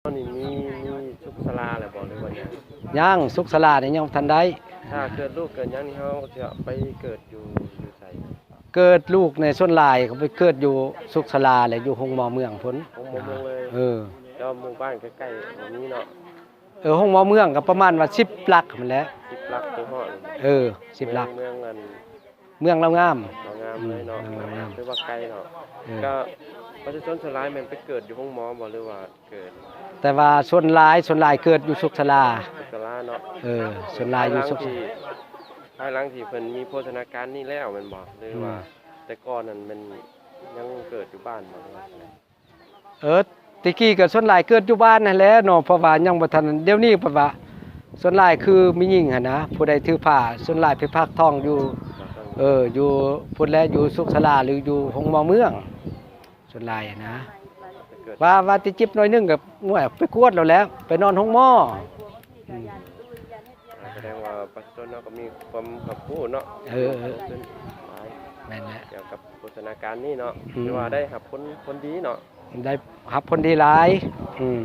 ນີ້ມີ ມີສຸກສາລາແລ້ວບໍ່ ຫຼືວ່າຍັງ? ຍັງ ສຸກສາລານີ້ຍັງບໍ່ທັນໄດ້. ຖ້າເກີດລູກເກີດຫຍັງນີ້ ເຮົາຈະໄປເກີດຢູ່ ຢູ່ໃສ? ເກີດລູກນີ້ສ່ວນຫຼາຍເຂົາໄປເກີດຢູ່ສຸກສາລາ ແລະ ຢູ່ໂຮງໝໍເມືອງພຸ້ນ. ໂຮງໝໍເມືອງເລີຍ? ເອີ ແລ້ວໝູ່ບ້ານໃກ້ໆບໍ່ມີເນາະ? ເອີ ໂຮງໝໍເມືອງກໍປະມານວ່າສິບຫຼັກຫັ້ນແຫຼະ. ສິບຫຼັກໄປຮອດ? ເອີ ສິບຫຼັກ. ເມືອງ ເມືອງອັນ ເມືອງລາວງາມ. ລາວງາມເລີຍເນາະ. ອືມ ເມືອງລາວງາມ. ຖືວ່າໄກເນາະ. ເອີ ກໍປະຊາຊົນສ່ວນຫຼາຍແມ່ນໄປເກີດຢູ່ໂຮງໝໍບໍ່ ຫຼືວ່າເກີດ? ແຕ່ວ່າສ່ວນຫຼາຍ ສ່ວນຫຼາຍເກີດຢູ່ສຸກສາລາ. ສຸກສາລາເນາະ. ເອີ ສ່ວນຫຼາຍຢູ່ສຸກສາລາ. ພາຍຫຼັງທີ່ ພາຍຫຼັງທີ່ເພິ່ນມີໂພຊະນາການນີ້ແລ້ວແມ່ນບໍ່ ຫຼືວ່າ ອືມ ແຕ່ກ່ອນນັ້ນແມ່ນຍັງເກີດຢູ່ບ້ານບໍ່ ຫຼືວ່າ? ເອີ ແຕ່ກີ້ກໍສ່ວນຫຼາຍເກີດຢູ່ບ້ານຫັ້ນແຫຼະເນາະ ເພາະວ່າຍັງບໍ່ທັນ ດຽວນີ້ເພິ່ນວ່າສ່ວນຫຼາຍຄືແມ່ຍິງຫັ້ນນະ ຜູ້ໃດຖືພາ ສ່ວນຫຼາຍໄປຝາກທ້ອງຢູ່ ເອີ ຢູ່ພຸ້ນແຫຼະ ຢູ່ສຸກສາລາ ຫຼື ຢູ່ໂຮງໝໍເມືອງ ສ່ວນຫຼາຍນະ. ວ່າ ວ່າແຕ່ເຈັບໜ້ອຍໜຶ່ງກໍ ໂອ້ຍ ໄປກວດແລ້ວແຫຼະ ໄປນອນໂຮງໝໍ. ອືມ ສະແດງວ່າປະຊາຊົນເຮົາກໍມີຄວາມຮັບຮູ້ເນາະ. ເອີ ເອີ ຫຼາຍ ແມ່ນແຫຼະ ກ່ຽວກັບໂພຊະນາການນີ້ເນາະ. ອືມ ຖືວ່າໄດ້ຮັບຜົນ ຜົນດີເນາະ. ໄດ້ຮັບຜົນດີຫຼາຍ. ອືມ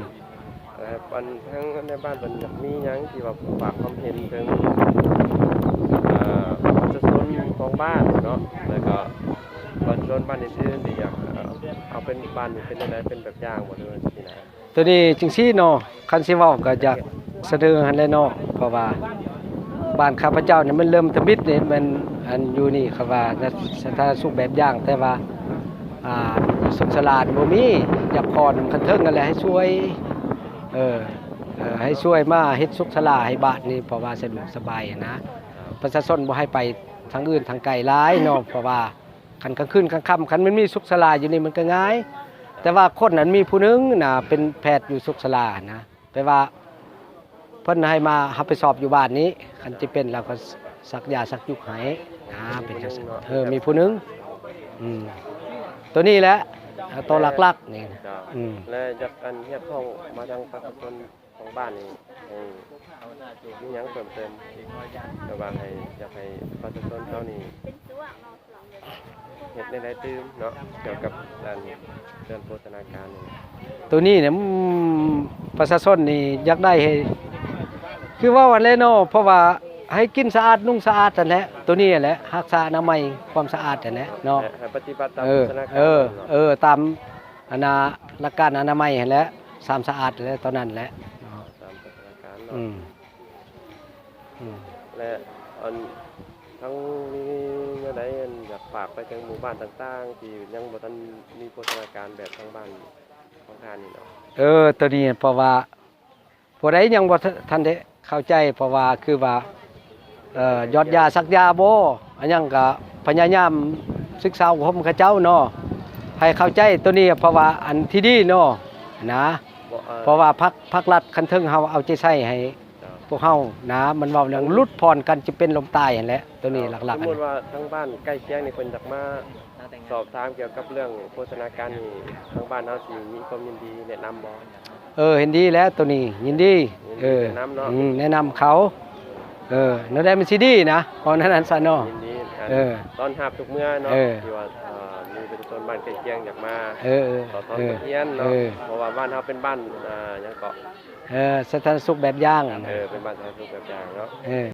ແລ້ວອັນທາງໃນບ້ານເພິ່ນຢາກມີຫຍັງທີ່ວ່າຝາກຄວາມເຫັນເຖິງ ເອີ ປະຊາຊົນຂອງບ້ານເນາະ ແລ້ວກໍປະຊາຊົນບ້ານອື່ນໆ ທີ່ຢາກ ເອີ ເອົາເປັນ ບ້ານນີ້ເປັນແນວໃດ ເປັນແບບຢ່າງບໍ່ ຫຼືວ່າຈັ່ງຊີ້ນະ? ໂຕນີ້ຈັ່ງຊີ້ເນາະ ຄັນຊິເວົ້າກໍຢາກສະເໜີຫັ້ນແຫຼະເນາະ ເພາະວ່າບ້ານຂ້າພະເຈົ້ານີ້ມັນເລີ່ມທຳອິດນີ້ແມ່ນ ອັນຢູ່ນີ້ເຂົາວ່າສາທາລະນະສຸກແບບຢ່າງ ແຕ່ວ່າ ອ່າ ສຸກສາລາບໍ່ມີ. ຢາກຂໍນຳຂັ້ນເທິງຫັ້ນແຫຼະໃຫ້ຊ່ວຍ ເອີ ເອີ ໃຫ້ຊ່ວຍມາເຮັດສຸກສາລາໃຫ້ບ້ານນີ້ ເພາະວ່າສະດວກສະບາຍຫັ້ນນະ ປະຊາຊົນບໍ່ໃຫ້ໄປທາງອື່ນທາງໄກຫຼາຍເນາະ ເພາະວ່າ ຄັນກາງຄືນກາງຄ່ຳ ຄັນມັນມີສຸກສາລາຢູ່ນີ້ມັນກໍງ່າຍ. ແຕ່ວ່າຄົນນັ້ນມີຜູ້ໜຶ່ງນະ ເປັນແພດຢູ່ສຸກສາລານະ ແປວ່າເພິ່ນໃຫ້ມາຮັບຜິດຊອບຢູ່ບ້ານນີ້ ຄັນຈະເປັນແລ້ວກໍສັກຢາສັກຍຸກໃຫ້ນະ ເປັນຈັ່ງຊັ້ນ. ເອີ ມີຜູ້ໜຶ່ງ. ອືມ ໂຕນີ້ແຫຼະ ໂຕຫຼັກໆນີ້. ອືມ ແລະ ຢາກ ອັນ ຮຽກຮ້ອງມາທາງປະຊາຊົນ ຂອງບ້ານນີ້ ເອີ ມີຫຍັງເພີ່ມເຕີມ ແບບວ່າໃຫ້ ຢາກໃຫ້ປະຊາຊົນເຮົານີ້ເຮັດແນວໃດຕື່ມເນາະ ກ່ຽວກັບ ອັນ ເລື່ອງໂພຊະນາການນີ້? ໂຕນີ້ນີ້ ອືມ ປະຊາຊົນນີ້ຢາກໄດ້ໃຫ້ ຄືເວົ້າຫັ້ນແຫຼະເນາະ ເພາະວ່າໃຫ້ກິນສະອາດ ນຸ່ງສະອາດຫັ້ນແຫຼະ. ໂຕນີ້ຫັ້ນແຫຼະ ຮັກສາອະນາໄມ ຄວາມສະອາດຫັ້ນແຫຼະເນາະ. ໃຫ້ປະຕິບັດຕາມ ເອີ ໂພຊະນາການ ເອີ ເນາະ ເອີ ຕາມ ອັນນ່າ ຫຼັກການອະນາໄມຫັ້ນແຫຼະ ສາມສະອາດແຫຼະ ຕອນນັ້ນແຫຼະເນາະ. ຕາມສະຖານະການເນາະ. ອືມ ອືມ ແລະ ອັນ ທັງມີແນວໃດ ອັນ ຢາກຝາກໄປເຖິງໝູ່ບ້ານຕ່າງໆ ທີ່ຍັງບໍ່ທັນມີໂພຊະນາການແບບທາງບ້ານຂອງທ່ານນີ້ເນາະ? ເອີ ໂຕນີ້ເພາະວ່າ ຜູ້ໃດຍັງບໍ່ທັນໄດ້ເຂົ້າໃຈ ເພາະວ່າຄືວ່າ ເອີ ຢອດຢາສັກຢາບໍ່ ອັນຫຍັງກະພະຍາຍາມສຶກສາອົບຮົມເຂົາເຈົ້າເນາະ ໃຫ້ເຂົ້າໃຈໂຕນີ້ ເພາະວ່າອັນທີ່ດີເນາະນະ ເພາະວ່າພັກ ພັກລັດຂັ້ນເທິງເຮົາເອົາໃຈໃສ່ໃຫ້ພວກເຮົານະ ມັນເວົ້າເລື່ອງຫຼຸດຜ່ອນການເຈັບເປັນລົ້ມຕາຍຫັ້ນແຫຼະ ໂຕນີ້ຫຼັກໆ. ສົມມຸດວ່າທາງບ້ານໃກ້ຄຽງນີ້ເພິ່ນຢາກມາສອບຖາມກ່ຽວກັບເລື່ອງໂພຊະນາການນີ້ ທາງບ້ານເຮົາຊິມີຄວາມຍິນດີແນະນຳບໍ່? ເອີ ເຫັນດີແລ້ວໂຕນີ້ ຍິນດີ ເອີ ແນະນຳເນາະ ອືມ ແນະນຳເຂົາ ເອີ ແນວໃດມັນຊິດີນະ ເວົ້າແນວນັ້ນຊະເນາະ ຍິນດີ ເອີ ຕ້ອນຮັບທຸກເມື່ອເນາະ ເອີ ທີ່ວ່າ ເອີ ມີປະຊາຊົນບ້ານໃກ້ຄຽງຢາກມາ ເອີ ເອີ ຂໍຖອນ ເອີ ບົດຮຽນເນາະ ເອີ ເພາະວ່າບ້ານເຮົາເປັນບ້ານ ເອີ ຫຍັງເກາະ ເອີ ສາທາລະນະສຸກແບບຢ່າງ ເອີ ເປັນບ້ານສາທາລະນະສຸກແບບຢ່າງເນາະ ເອີ.